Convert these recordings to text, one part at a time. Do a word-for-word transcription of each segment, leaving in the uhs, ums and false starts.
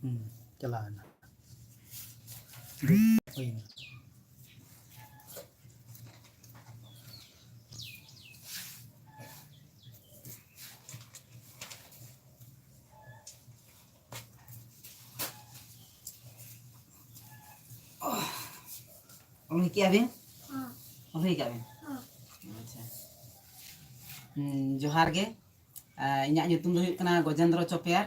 ᱦᱩᱸ, ᱪᱟᱞᱟᱣ ᱮᱱᱟ᱾ ᱦᱩᱭᱱᱟ᱾ ᱚᱞ ᱦᱩᱭ ᱠᱮᱜᱼᱟ ᱵᱤᱱ? ᱦᱮᱸ᱾ ᱚᱞ ᱦᱩᱭ ᱠᱟᱜᱼᱟ ᱵᱤᱱ? ᱦᱮᱸ᱾ ᱟᱪᱪᱷᱟ᱾ ᱦᱩᱸ, ᱡᱚᱦᱟᱨ ᱜᱮ᱾ ᱟ, ᱤᱧᱟᱹᱜ ᱧᱩᱛᱩᱢ ᱫᱚ ᱦᱩᱭᱩᱜ ᱠᱟᱱᱟ ᱜᱚᱡᱮᱱᱫᱨᱚ ᱪᱚᱯᱮᱭᱟᱨ᱾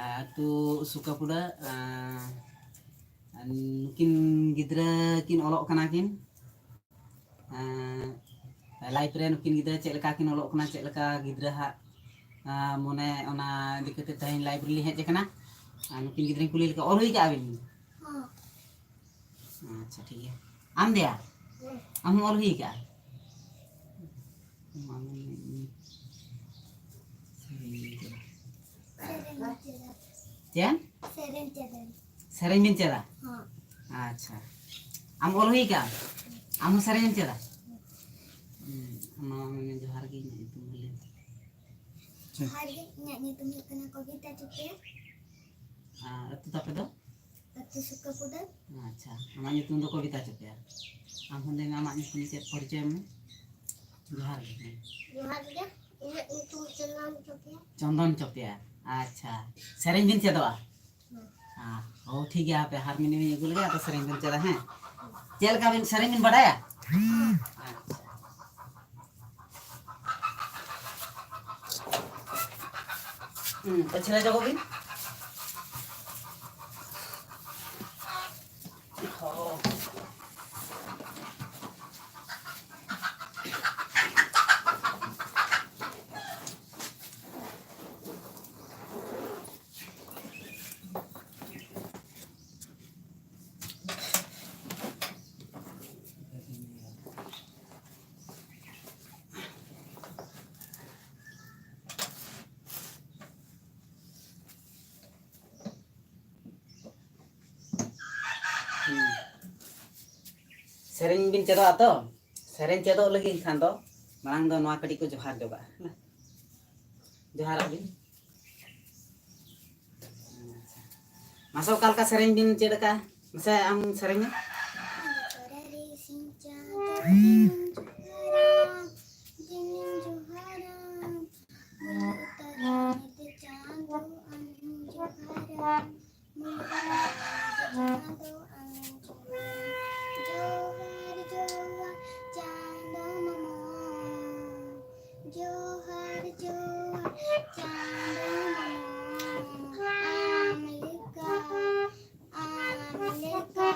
ᱟ, ᱟᱹᱛᱩ ᱥᱩᱠᱟᱯᱩᱰᱟᱹ᱾ ᱟ, ᱱᱩᱠᱤᱱ ᱜᱤᱫᱽᱨᱟᱹ ᱠᱤᱱ ᱚᱞᱚᱜ ᱠᱟᱱᱟ ᱠᱤᱱ᱾ ᱟ, life ᱨᱮ ᱱᱩᱠᱤᱱ ᱜᱤᱫᱽᱨᱟᱹ ᱪᱮᱫ ᱞᱮᱠᱟ ᱠᱤᱱ ᱚᱞᱚᱜ ᱠᱟᱱᱟ, ᱪᱮᱫ ᱞᱮᱠᱟ ᱜᱤᱫᱽᱨᱟᱹ ᱦᱟᱜ, ᱟ, ᱢᱚᱱᱮ, ᱚᱱᱟ ᱤᱫᱤ ᱠᱟᱛᱮ ᱛᱮᱦᱮᱧ live ᱨᱮᱞᱤᱧ ᱦᱮᱡ ᱟᱠᱟᱱᱟ᱾ ᱟ, ᱱᱩᱠᱤᱱ ᱜᱤᱫᱽᱨᱟᱹᱧ ᱠᱩᱞᱤ ᱞᱮᱠᱟ, ᱚᱞ ᱦᱩᱭ ᱠᱟᱜᱼᱟ ᱵᱤᱱ? ᱦᱚᱸ᱾ ᱟᱪᱪᱷᱟ, ᱴᱷᱤᱠ ᱜᱮᱭᱟ᱾ ᱟᱢ ᱫᱮᱭᱟ? ᱦᱮᱸ᱾ ᱟᱢ ᱦᱚᱸ ᱚᱞ ᱦᱩᱭ ᱠᱟᱜᱼᱟ? ᱢᱟᱢᱤ, ᱥᱮᱨᱮᱧ ᱪᱮᱫᱟ᱾ ᱥᱮᱨᱮᱧ ᱪᱮᱫᱟ᱾ ᱪᱮᱫ? ᱥᱮᱨᱮᱧ ᱪᱮᱫᱟ᱾ ᱥᱮᱨᱮᱧ ᱵᱤᱱ ᱪᱮᱫᱟ? ᱦᱚᱸ᱾ ᱟᱪᱪᱷᱟ᱾ ᱟᱢ ᱚᱞ ᱦᱩᱭ ᱠᱟᱜᱼᱟ? ᱟᱢ ᱦᱚᱸ ᱥᱮᱨᱮᱧ ᱮᱢ ᱪᱮᱫᱟ? ᱦᱩᱸ, ᱢᱟᱢᱤ, ᱡᱚᱦᱟᱨ ᱜᱮ, ᱤᱧᱟᱹᱜ ᱧᱩᱛᱩᱢ ᱞᱟᱹᱭ ᱢᱮ᱾ ᱡᱚᱦᱟᱨ ᱜᱮ, ᱤᱧᱟᱹᱜ ᱧᱩᱛᱩᱢ ᱦᱩᱭᱩᱜ ᱠᱟᱱᱟ ᱠᱚᱵᱤᱛᱟ ᱪᱩᱴᱤᱭᱟ᱾ ᱟᱨ ᱟᱹᱛᱩ ᱛᱟᱯᱮ ᱫᱚ? ᱟᱹᱛᱩ ᱥᱩᱠᱟᱹᱯᱩᱰᱟᱹ᱾ ᱟᱪᱪᱷᱟ, ᱟᱢᱟᱜ ᱧᱩᱛᱩᱢ ᱫᱚ ᱠᱚᱵᱤᱛᱟ ᱪᱚᱯᱮᱭᱟ᱾ ᱟᱢ ᱦᱚᱸ ᱞᱟᱹᱭ ᱢᱮ, ᱟᱢᱟᱜ ᱧᱩᱛᱩᱢ ᱪᱮᱫ? ᱯᱚᱨᱤᱪᱚᱭ ᱢᱮ᱾ ᱡᱚᱦᱟᱨ ᱜᱮ᱾ ᱡᱚᱦᱟᱨ ᱜᱮ, ᱤᱧᱟᱹᱜ ᱧᱩᱛᱩᱢ ᱪᱚᱱᱫᱚᱱ ᱪᱚᱯᱮᱭᱟ᱾ ᱪᱚᱱᱫᱚᱱ ᱪᱚᱯᱮᱭᱟ᱾ ᱟᱪᱪᱷᱟ, ᱥᱮᱨᱮᱧ ᱵᱤᱱ ᱪᱮᱫᱚᱜᱼᱟ? ᱦᱮᱸ᱾ ᱦᱮᱸ, ᱚ, ᱴᱷᱤᱠ ᱜᱮᱭᱟ, ᱦᱟᱯᱮ ᱦᱟᱨᱢᱳᱱᱤᱭᱟᱢ ᱤᱧ ᱟᱹᱜᱩ ᱞᱮᱜᱮ, ᱟᱫᱚ ᱥᱮᱨᱮᱧ ᱵᱤᱱ ᱪᱮᱫᱟ, ᱦᱮᱸ? ᱪᱮᱫ ᱞᱮᱠᱟ ᱵᱤᱱ ᱥᱮᱨᱮᱧ ᱵᱤᱱ ᱵᱟᱰᱟᱭᱟ? ᱟᱪᱪᱷᱟ᱾ ᱦᱩᱸ, ᱯᱟᱹᱪᱷᱞᱟᱹ ᱡᱚᱜᱚᱜ ᱵᱤᱱ᱾ ᱦᱚᱸ᱾ ᱦᱩᱸ᱾ ᱥᱮᱨᱮᱧ ᱵᱤᱱ ᱪᱮᱫᱚᱜᱼᱟ ᱛᱚ? ᱥᱮᱨᱮᱧ ᱪᱮᱫᱚᱜ ᱞᱟᱹᱜᱤᱫ ᱮᱱᱠᱷᱟᱱ ᱫᱚ ᱢᱟᱲᱟᱝ ᱫᱚ ᱱᱚᱣᱟ ᱠᱟᱹᱴᱤᱡ ᱠᱚ ᱡᱚᱦᱟᱨ ᱡᱚᱜᱟᱜᱼᱟ, ᱦᱮᱸ? ᱡᱚᱦᱟᱨᱚᱜ ᱵᱤᱱ᱾ ᱟᱪᱪᱷᱟ᱾ ᱢᱟᱥᱮ, ᱚᱠᱟ ᱞᱮᱠᱟ ᱥᱮᱨᱮᱧ ᱵᱤᱱ ᱪᱮᱫ ᱟᱠᱟᱫᱼᱟ? ᱢᱟᱥᱮ, ᱟᱢ ᱥᱮᱨᱮᱧ ᱢᱮ᱾ ᱛᱚᱨᱟᱨᱮ ᱥᱤᱧ ᱪᱟᱸᱫᱚ ᱫᱤᱱᱤᱧ ᱡᱚᱦᱟᱨᱟᱢ, ᱫᱤᱱᱤᱧ ᱡᱚᱦᱟᱨᱟᱢ᱾ ᱢᱩᱞᱩᱜ ᱩᱛᱟᱹᱨ ᱧᱤᱫᱟᱹ ᱪᱟᱸᱫᱚ ᱟᱢᱤᱧ ᱡᱚᱦᱟᱨᱟᱢ, ᱢᱩᱞᱩᱜ ᱩᱛᱟᱹᱨ ᱧᱤᱫᱟᱹ ᱪᱟᱸᱫᱚ ᱟᱢᱤᱧ ᱡᱚᱦᱟᱨᱟᱢ᱾ ᱡᱚᱦᱟᱨ, ᱡᱚᱦᱟᱨ, ᱪᱟᱸᱫᱚ ᱢᱟᱢᱚ᱾ ᱡᱚᱦᱟᱨ, ᱡᱚᱦᱟᱨ, ᱪᱟᱸᱫᱚ ᱢᱟᱢᱚ᱾ ᱟᱢ ᱞᱮᱠᱟ, ᱟᱢ ᱞᱮᱠᱟ᱾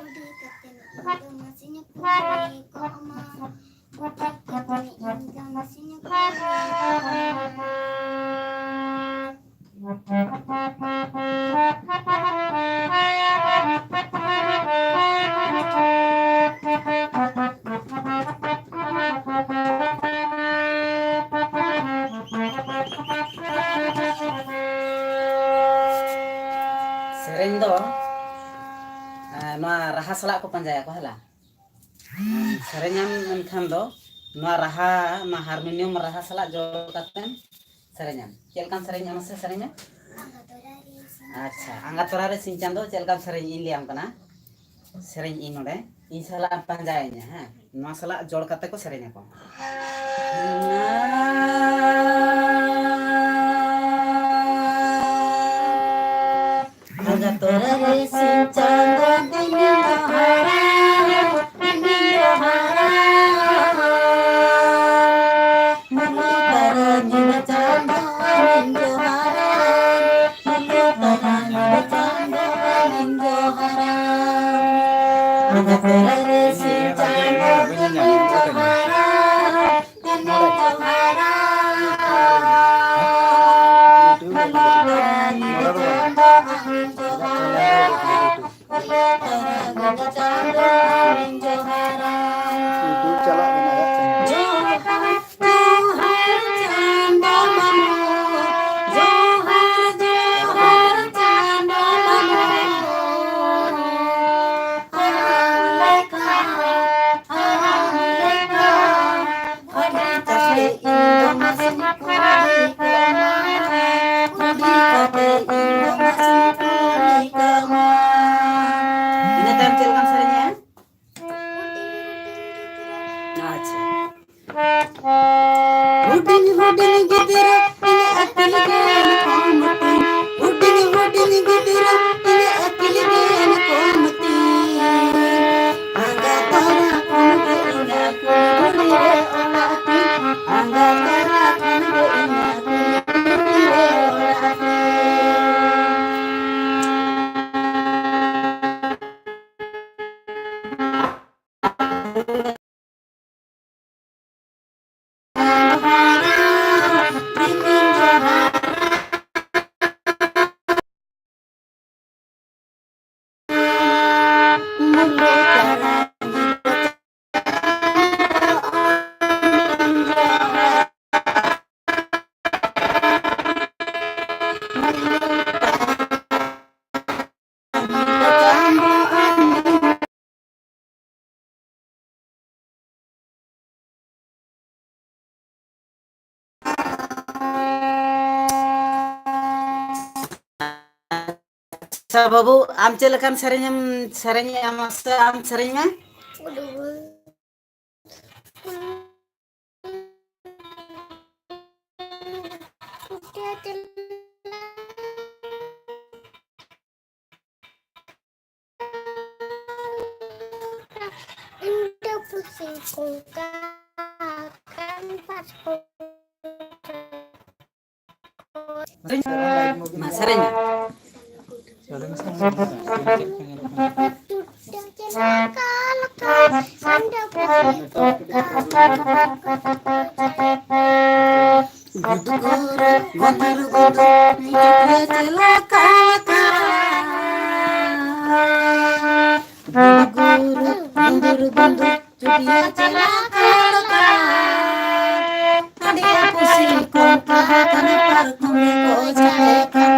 ᱵᱩᱰᱷᱤ ᱠᱟᱛᱮ ᱤᱧ ᱫᱚ ᱢᱟᱥᱮᱧ ᱠᱩᱲᱤ ᱠᱚᱜ ᱢᱟ᱾ ᱵᱩᱰᱷᱤ ᱠᱟᱛᱮ ᱤᱧ ᱫᱚ ᱢᱟᱥᱮᱧ ᱠᱩᱲᱤ ᱠᱚᱜ ᱢᱟ᱾ ᱥᱮᱨᱮᱧ ᱫᱚ, ᱮᱸ, ᱱᱚᱣᱟ ᱨᱟᱦᱟ ᱥᱟᱞᱟᱜ ᱠᱚ ᱯᱟᱸᱡᱟᱭᱟᱠᱚ, ᱦᱮᱞᱟ᱾ ᱥᱮᱨᱮᱧᱟᱢ ᱮᱱᱠᱷᱟᱱ ᱫᱚ ᱱᱚᱣᱟ ᱨᱟᱦᱟ, ᱱᱚᱣᱟ ᱦᱟᱨᱢᱳᱱᱤᱭᱟᱢ ᱨᱟᱦᱟ ᱥᱟᱞᱟᱜ ᱡᱚᱲ ᱠᱟᱛᱮᱢ ᱥᱮᱨᱮᱧᱟᱢ᱾ ᱪᱮᱫ ᱞᱮᱠᱟᱢ ᱥᱮᱨᱮᱧᱟ ᱢᱟᱥᱮ, ᱥᱮᱨᱮᱧ ᱢᱮ᱾ ᱟᱪᱪᱷᱟ, ᱟᱸᱜᱟ ᱛᱚᱨᱟ ᱨᱮ ᱥᱤᱧ ᱪᱟᱸᱫᱚ, ᱪᱮᱫ ᱞᱮᱠᱟᱢ ᱥᱮᱨᱮᱧ, ᱤᱧ ᱞᱟᱹᱭᱟᱢ ᱠᱟᱱᱟ᱾ ᱥᱮᱨᱮᱧ ᱤᱧ ᱱᱚᱰᱮ, ᱤᱧ ᱥᱟᱞᱟᱜ ᱮᱢ ᱯᱟᱸᱡᱟᱭᱤᱧᱟ, ᱦᱮᱸ? ᱱᱚᱣᱟ ᱥᱟᱞᱟᱜ ᱡᱚᱲ ᱠᱟᱛᱮ ᱠᱚ ᱥᱮᱨᱮᱧ ᱟᱠᱚ᱾ ᱟᱸᱜᱟ ᱛᱚᱨᱟ ᱨᱮ ᱥᱤᱧ ᱪᱟᱸᱫᱚ ᱫᱤᱱᱤᱧ ᱡᱚᱦᱟᱨᱟ, ᱫᱤᱱᱤᱧ ᱡᱚᱦᱟᱨᱟ᱾ ᱢᱩᱞᱩᱜ ᱛᱟᱨᱟ ᱧᱤᱫᱟᱹ ᱪᱟᱸᱫᱚ ᱟᱢᱤᱧ ᱡᱚᱦᱟᱨᱟ, ᱢᱩᱞᱩᱜ ᱛᱟᱨᱟ ᱧᱤᱫᱟᱹ ᱪᱟᱸᱫᱚ ᱟᱢᱤᱧ ᱡᱚᱦᱟᱨᱟ᱾ ᱟᱸᱜᱟ ᱛᱚᱨᱟ ᱨᱮ ᱥᱤᱧ ᱪᱟᱸᱫᱚ ᱫᱤᱱᱤᱧ ᱡᱚᱦᱟᱨᱟ, ᱫᱤᱱᱤᱧ ᱡᱚᱦᱟᱨᱟ᱾ ᱢᱩᱞᱩᱜ ᱛᱟᱨᱟ ᱧᱤᱫᱟᱹ ᱪᱟᱸᱫᱚ ᱟᱢᱤᱧ ᱡᱚᱦᱟᱨᱟ᱾ ᱡᱚᱦᱟᱨ, ᱡᱚᱦᱟᱨ, ᱪᱟᱸᱫᱚ ᱢᱟᱢᱚ᱾ ᱡᱚᱦᱟᱨ, ᱡᱚᱦᱟᱨ, ᱪᱟᱸᱫᱚ ᱢᱟᱢᱚ᱾ ᱟᱢ ᱞᱮᱠᱟ, ᱟᱢ ᱞᱮᱠᱟ᱾ ᱟᱹᱰᱤ ᱠᱟᱛᱮ ᱤᱧ ᱫᱚ ᱢᱟᱥᱮᱧ ᱠᱩᱲᱤ ᱠᱚᱜ ᱢᱟ᱾ ᱟᱹᱰᱤ ᱠᱟᱛᱮ ᱤᱧ ᱫᱚ ᱢᱟᱥᱮᱧ ᱠᱩᱲᱤ ᱟᱪᱪᱷᱟ ᱵᱟᱹᱵᱩ, ᱟᱢ ᱪᱮᱫ ᱞᱮᱠᱟᱱ ᱥᱮᱨᱮᱧ ᱮᱢ ᱥᱮᱨᱮᱧᱮᱜᱼᱟ? ᱢᱟᱥᱮ ᱟᱢ ᱥᱮᱨᱮᱧ ᱢᱮ᱾ ᱤᱧ ᱫᱚ ᱯᱩᱥᱤ ᱠᱚᱸᱜᱟ ᱠᱟᱱ ᱯᱟᱨᱠᱚᱢ ᱨᱮ᱾ ᱢᱟ ᱥᱮᱨᱮᱧ ᱢᱮ᱾ ᱜᱩᱫᱩᱨ ᱜᱩᱫᱩᱨ ᱜᱩᱫᱩᱨ ᱪᱩᱴᱤᱭᱟᱹ ᱪᱮᱞᱟ ᱠᱟᱞᱠᱟ᱾ ᱜᱩᱫᱩᱨ ᱜᱩᱫᱩᱨ ᱜᱩᱫᱩᱨ ᱪᱩᱴᱤᱭᱟᱹ ᱪᱮᱞᱟ ᱠᱟᱞᱠᱟ᱾ ᱦᱟᱹᱰᱤᱭᱟᱹ ᱯᱩᱥᱤ ᱠᱚᱢ ᱠᱟᱦᱟ ᱠᱟᱱᱟ ᱯᱟᱨᱠᱚᱢ ᱨᱮ ᱠᱚ ᱡᱷᱟᱲᱮ ᱠᱟᱱ᱾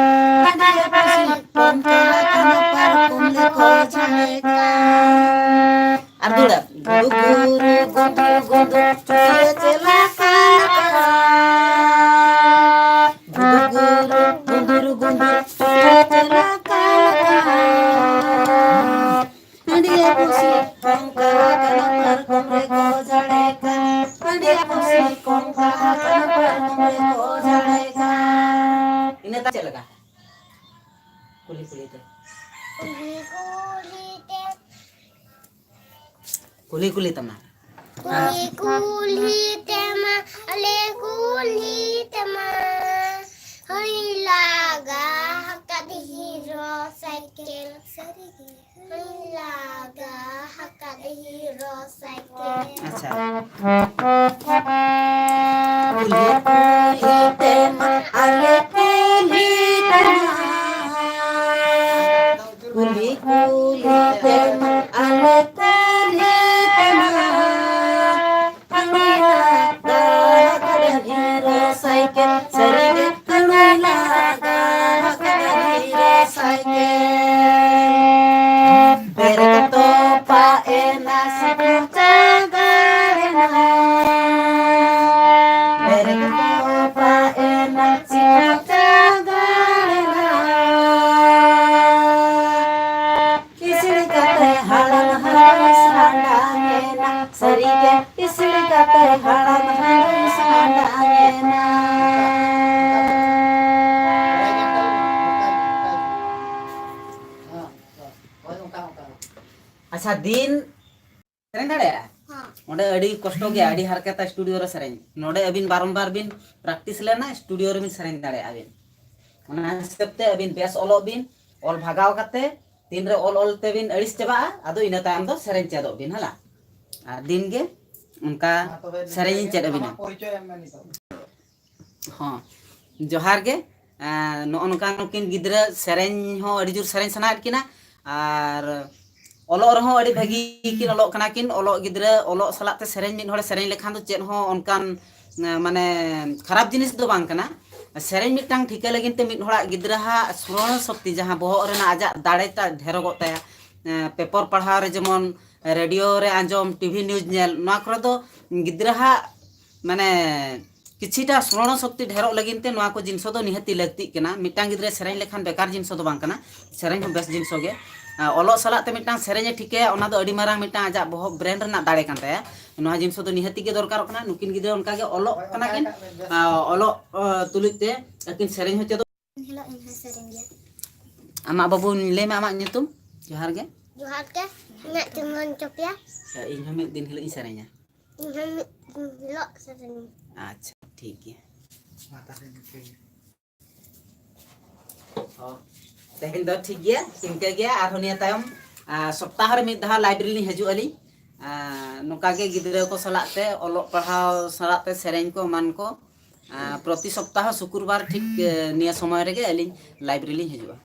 ᱦᱟᱹᱰᱤᱭᱟᱹ ᱯᱩᱥᱤ ᱠᱚᱢ ᱠᱟᱦᱟ ᱠᱟᱱᱟ ᱯᱟᱨᱠᱚᱢ ᱨᱮ ᱠᱚ ᱡᱷᱟᱲᱮ ᱠᱟᱱ᱾ ᱟᱨ ᱫᱩᱲᱟᱹ᱾ ᱜᱩᱰᱩ ᱜᱩᱨᱩ ᱜᱩᱰᱩ ᱜᱩᱰᱩ ᱪᱩᱴᱤᱭᱟᱹ ᱪᱮᱞᱟ ᱠᱟᱞᱠᱟ᱾ ᱜᱩᱰᱩ ᱜᱩᱨᱩ ᱜᱩᱰᱩ ᱜᱩᱰᱩ ᱪᱩᱴᱤᱭᱟᱹ ᱪᱮᱞᱟ ᱠᱟᱞᱠᱟ᱾ ᱦᱟᱹᱰᱤᱭᱟᱹ ᱯᱩᱥᱤ ᱠᱚᱢ ᱠᱟᱦᱟ ᱠᱟᱱᱟ ᱯᱟᱨᱠᱚᱢ ᱨᱮ ᱠᱚ ᱡᱷᱟᱲᱮ ᱠᱟᱱ᱾ ᱦᱟᱹᱰᱤᱭᱟᱹ ᱯᱩᱥᱤ ᱠᱚᱢ ᱠᱟᱦᱟ ᱠᱟᱱᱟ ᱯᱟᱨᱠᱚᱢ ᱨᱮ ᱠᱚ ᱡᱷᱟᱲᱮ ᱠᱟᱱ᱾ ᱤᱱᱟᱹ ᱛᱟᱭᱚᱢ ᱪᱮᱫ ᱞᱮᱠᱟ? ᱠᱩᱞᱦᱤ ᱠᱩᱞᱦᱤ ᱛᱮ᱾ ᱠᱩᱞᱦᱤ ᱠᱩᱞᱦᱤ ᱛᱮ᱾ ᱠᱩᱞᱦᱤ ᱠᱩᱞᱦᱤ ᱛᱮᱢᱟ᱾ ᱠᱩᱞᱦᱤ ᱠᱩᱞᱦᱤ ᱛᱮᱢᱟ, ᱟᱞᱮ ᱠᱩᱞᱦᱤ ᱛᱮᱢᱟ᱾ ᱦᱚᱸᱭ ᱞᱟᱜᱟ ᱟᱠᱟᱫ ᱦᱤᱨᱳ ᱥᱟᱭᱠᱮᱞ᱾ ᱥᱟᱹᱨᱤᱜᱮ᱾ ᱦᱚᱸᱭ ᱞᱟᱜᱟ ᱟᱠᱟᱫ ᱦᱤᱨᱳ ᱥᱟᱭᱠᱮᱞ᱾ ᱟᱪᱪᱷᱟ᱾ ᱠᱩᱞᱦᱤ ᱠᱩᱞᱦᱤ ᱛᱮᱢᱟ ᱟᱞᱮ ᱠᱩᱞᱦᱤ ᱛᱮᱢᱟ᱾ ᱠᱩᱞᱦᱤ ᱠᱩᱞᱦᱤ ᱛᱮᱢᱟ ᱟᱞᱮ ᱠᱩᱞᱦᱤ ᱛᱮᱢᱟ᱾ ᱦᱟᱹᱰᱤ ᱞᱟᱜᱟ ᱟᱠᱟᱫ ᱦᱤᱨᱳ ᱥᱟᱭᱠᱮᱞ, ᱥᱟᱹᱨᱤᱜᱮ ᱦᱟᱹᱰᱤ ᱞᱟᱜᱟ ᱟᱠᱟᱫ ᱦᱤᱨᱳ ᱥᱟᱭᱠᱮᱞ᱾ ᱵᱮᱨᱮᱠ ᱛᱚᱯᱟᱜ ᱮᱱᱟ ᱥᱤᱛᱩᱝ ᱪᱟᱸᱜᱟᱲ ᱮᱱᱟ᱾ ᱵᱮᱨᱮᱠ ᱛᱚᱯᱟᱜ ᱦᱟᱲᱟᱢ ᱦᱟᱲᱟᱢ ᱥᱟᱰᱟᱝ ᱮᱱᱟ᱾ ᱟᱪᱪᱷᱟ, ᱫᱤᱱ ᱥᱮᱨᱮᱧ ᱫᱟᱲᱮᱭᱟᱜᱼᱟ? ᱦᱮᱸ᱾ ᱚᱸᱰᱮ ᱟᱹᱰᱤ ᱠᱚᱥᱴᱚ ᱜᱮᱭᱟ, ᱟᱹᱰᱤ ᱦᱟᱨᱠᱮᱛᱟ ᱥᱴᱩᱰᱤᱭᱳ ᱨᱮ ᱥᱮᱨᱮᱧ᱾ ᱱᱚᱰᱮ ᱟᱹᱵᱤᱱ ᱵᱟᱨᱚᱢᱵᱟᱨ ᱵᱤᱱ ᱯᱨᱮᱠᱴᱤᱥ ᱞᱮᱱᱟ, ᱥᱴᱩᱰᱤᱭᱳ ᱨᱮᱵᱤᱱ ᱥᱮᱨᱮᱧ ᱫᱟᱲᱮᱭᱟᱜᱼᱟ ᱵᱤᱱ᱾ ᱚᱱᱟ ᱦᱤᱥᱟᱹᱵ ᱛᱮ ᱟᱹᱵᱤᱱ ᱵᱮᱥ ᱚᱞᱚᱜ ᱵᱤᱱ, ᱚᱞ ᱵᱷᱟᱜᱟᱣ ᱠᱟᱛᱮ ᱛᱤᱱᱨᱮ ᱚᱞ ᱚᱞ ᱛᱮᱵᱤᱱ ᱟᱹᱲᱤᱥ ᱪᱟᱵᱟᱜᱼᱟ, ᱟᱫᱚ ᱤᱱᱟᱹ ᱛᱟᱭᱚᱢ ᱫᱚ ᱥᱮᱨᱮᱧ ᱪᱮᱫᱚᱜ ᱵᱤᱱ, ᱦᱮᱸ ᱞᱟ? ᱟᱨ ᱫᱤᱱ ᱜᱮ ᱚᱱᱠᱟ ᱢᱟ ᱛᱚᱵᱮ ᱱᱤᱝᱠᱟᱹ ᱥᱮᱨᱮᱧ ᱜᱮ, ᱪᱮᱫ ᱟᱢᱟᱜ ᱟᱹᱵᱤᱱᱟ᱾ ᱯᱚᱨᱤᱪᱚᱭ ᱮᱢ ᱢᱮ ᱱᱤᱛᱚᱜ᱾ ᱦᱚᱸ, ᱡᱚᱦᱟᱨ ᱜᱮ᱾ ᱮᱸ, ᱱᱚᱜᱼᱚ ᱱᱚᱝᱠᱟ ᱱᱩᱠᱤᱱ ᱜᱤᱫᱽᱨᱟᱹ ᱥᱮᱨᱮᱧ ᱦᱚᱸ ᱟᱹᱰᱤ ᱡᱳᱨ ᱥᱮᱨᱮᱧ ᱥᱟᱱᱟᱭᱮᱫ ᱠᱤᱱᱟ, ᱟᱨ ᱚᱞᱚᱜ ᱨᱮᱦᱚᱸ ᱟᱹᱰᱤ ᱵᱷᱟᱹᱜᱤ ᱠᱤᱱ ᱚᱞᱚᱜ ᱠᱟᱱᱟ ᱠᱤᱱ᱾ ᱚᱞᱚᱜ ᱜᱤᱫᱽᱨᱟᱹ ᱚᱞᱚᱜ ᱥᱟᱞᱟᱜ ᱛᱮ ᱥᱮᱨᱮᱧ ᱢᱤᱫ ᱦᱚᱲᱮ ᱥᱮᱨᱮᱧ ᱞᱮᱠᱷᱟᱱ ᱫᱚ ᱪᱮᱫ ᱦᱚᱸ ᱚᱱᱠᱟᱱ, ᱮᱸ, ᱢᱟᱱᱮ ᱠᱷᱟᱨᱟᱯ ᱡᱤᱱᱤᱥ ᱫᱚ ᱵᱟᱝ ᱠᱟᱱᱟ᱾ ᱥᱮᱨᱮᱧ ᱢᱤᱫᱴᱟᱝ ᱴᱷᱤᱠᱟᱹ ᱞᱟᱹᱜᱤᱫ ᱛᱮ ᱢᱤᱫ ᱦᱚᱲᱟᱜ ᱜᱤᱫᱽᱨᱟᱹᱣᱟᱜ ᱥᱨᱚᱱᱚ ᱥᱚᱠᱛᱤ, ᱡᱟᱦᱟᱸ ᱵᱚᱦᱚᱜ ᱨᱮᱱᱟᱜ ᱟᱡᱟᱜ ᱫᱟᱲᱮᱴᱟᱜ ᱰᱷᱮᱨᱚᱜᱚᱜ ᱛᱟᱭᱟ᱾ ᱮᱸ, ᱯᱮᱯᱚᱨ ᱯᱟᱲᱦᱟᱣ ᱨᱮ ᱡᱮᱢᱚᱱ, ᱨᱮᱰᱤᱭᱳ ᱨᱮ ᱟᱸᱡᱚᱢ, ᱴᱤᱵᱷᱤ ᱱᱤᱭᱩᱡᱽ ᱧᱮᱞ, ᱱᱚᱣᱟ ᱠᱚᱨᱮ ᱫᱚ ᱜᱤᱫᱽᱨᱟᱹᱣᱟᱜ ᱢᱟᱱᱮ ᱠᱤᱪᱷᱤᱴᱟ ᱥᱨᱚᱱᱚ ᱥᱚᱠᱛᱤ ᱰᱷᱮᱨᱚᱜ ᱞᱟᱹᱜᱤᱫ ᱛᱮ ᱱᱚᱣᱟ ᱠᱚ ᱡᱤᱱᱤᱥ ᱫᱚ ᱱᱤᱦᱟᱹᱛᱤ ᱞᱟᱹᱠᱛᱤᱜ ᱠᱟᱱᱟ᱾ ᱢᱤᱫᱴᱟᱝ ᱜᱤᱫᱽᱨᱟᱹ ᱥᱮᱨᱮᱧ ᱞᱮᱠᱷᱟᱱ ᱵᱮᱠᱟᱨ ᱡᱤᱱᱤᱥ ᱫᱚ ᱵᱟᱝ ᱠᱟᱱᱟ, ᱥᱮᱨᱮᱧ ᱦᱚᱸ ᱵᱮᱥ ᱡᱤᱱᱤᱥ ᱜᱮ᱾ ᱟᱨ ᱚᱞᱚᱜ ᱥᱟᱞᱟᱜ ᱛᱮ ᱢᱤᱫᱴᱟᱝ ᱥᱮᱨᱮᱧᱮ ᱴᱷᱤᱠᱟᱹᱭᱟ, ᱚᱱᱟ ᱫᱚ ᱟᱹᱰᱤ ᱢᱟᱨᱟᱝ ᱢᱤᱫᱴᱟᱝ ᱟᱡᱟᱜ ᱵᱚᱦᱚᱜ ᱵᱨᱮᱱ ᱨᱮᱱᱟᱜ ᱫᱟᱲᱮ ᱠᱟᱱ ᱛᱟᱭᱟ᱾ ᱱᱚᱣᱟ ᱡᱤᱱᱤᱥ ᱫᱚ ᱱᱤᱦᱟᱹᱛᱤ ᱜᱮ ᱫᱚᱨᱠᱟᱨᱚᱜ ᱠᱟᱱᱟ᱾ ᱱᱩᱠᱤᱱ ᱜᱤᱫᱽᱨᱟᱹ ᱚᱱᱠᱟ ᱜᱮ ᱚᱞᱚᱜ ᱠᱟᱱᱟ ᱠᱤᱱ, ᱟᱨ ᱚᱞᱚᱜ, ᱟᱸ, ᱛᱩᱞᱩᱡ ᱛᱮ ᱟᱹᱠᱤᱱ ᱥᱮᱨᱮᱧ ᱦᱚᱸ ᱪᱮᱫᱚᱜ᱾ ᱫᱤᱱ ᱦᱤᱞᱳᱜ ᱤᱧ ᱦᱚᱸ ᱥᱮᱨᱮᱧ ᱜᱮᱭᱟ᱾ ᱟᱢᱟᱜ ᱵᱟᱹᱵᱩ ᱞᱟᱹᱭ ᱢᱮ ᱟᱢᱟᱜ ᱧᱩᱛᱩᱢ᱾ ᱡᱚᱦᱟᱨ ᱜᱮ᱾ ᱡᱚᱦᱟᱨ ᱜᱮ᱾ ᱤᱧᱟᱹᱜ ᱧᱩᱛᱩᱢ ᱫᱚ ᱪᱚᱯᱮᱭᱟ᱾ ᱦᱮᱸ, ᱤᱧ ᱦᱚᱸ ᱢᱤᱫ ᱫᱤᱱ ᱦᱤᱞᱳᱜ ᱤᱧ ᱥᱮᱨᱮᱧᱟ᱾ ᱤᱧ ᱦᱚᱸ ᱢᱤᱫ ᱫᱤᱱ ᱦᱤᱞᱳᱜ ᱥᱮᱨᱮᱧ᱾ ᱟᱪᱪᱷᱟ, ᱴᱷᱤᱠ ᱜᱮᱭᱟ᱾ ᱢᱟ ᱛᱟᱦᱞᱮ ᱱᱤᱝᱠᱟᱹ ᱜᱮ᱾ ᱚ, ᱛᱮᱦᱮᱧ ᱫᱚ ᱴᱷᱤᱠ ᱜᱮᱭᱟ, ᱤᱱᱠᱟᱹ ᱜᱮ᱾ ᱟᱨᱦᱚᱸ ᱱᱤᱭᱟᱹ ᱛᱟᱭᱚᱢ, ᱟ, ᱥᱚᱯᱛᱟᱦᱚ ᱨᱮ ᱢᱤᱫ ᱫᱷᱟᱣ ᱞᱟᱭᱵᱨᱮᱨᱤ ᱞᱤᱧ ᱦᱤᱡᱩᱜ ᱟᱹᱞᱤᱧ᱾ ᱟ, ᱱᱚᱝᱠᱟ ᱜᱮ ᱜᱤᱫᱽᱨᱟᱹ ᱠᱚ ᱥᱟᱞᱟᱜ ᱛᱮ ᱚᱞᱚᱜ ᱯᱟᱲᱦᱟᱣ ᱥᱟᱞᱟᱜ ᱛᱮ ᱥᱮᱨᱮᱧ ᱠᱚ ᱮᱢᱟᱱ ᱠᱚ᱾ ᱟ, ᱯᱨᱚᱛᱤ ᱥᱚᱯᱛᱟᱦᱚ ᱥᱩᱠᱨᱵᱟᱨ ᱴᱷᱤᱠ, ᱮ, ᱱᱤᱭᱟᱹ ᱥᱚᱢᱚᱭ ᱨᱮᱜᱮ ᱟᱹᱞᱤᱧ ᱞᱟᱭᱵᱨᱮᱨᱤ ᱞᱤᱧ ᱦᱤᱡᱩᱜᱼᱟ᱾